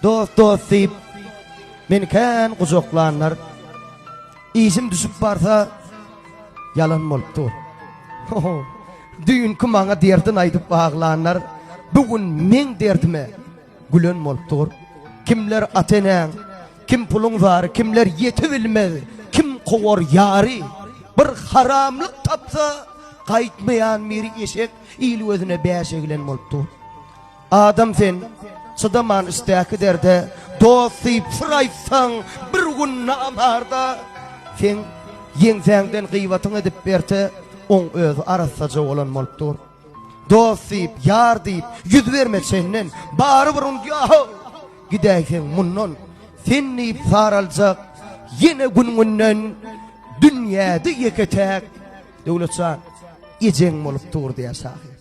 Dost dost diýip meni kän gujaklanlar Işim düşüp barsa ýalan bolup dur. Ho, düýnki maňa derdin aýdyp aglanlar bu gün meň derdime gülen bolup dur. Kimler ata-enäň, kim puluň zary, kimler ýetibilmez, kim kowar ýary. Bir haramlyk tapsa gaýtmaýan biri eşek il gözüne bäş egilen bolup dur. Adam sen, çydaman içdäki derde, Dost diýip syr aýtsaň, bir gün namarda, Seň ýeňsäňden gyýbatyň edip erte, Oň özi arassaja bolan bolup dur. Dost diýip, ýar diýip, ýüz berme çenden, Barybir unudýa-how, gidäýseň mundan. Sen diýip saraljak, ýene gün-günden, Dünýäde ýeke-täk, Döwletjan, ejeň bolup dur diýýär şahyr.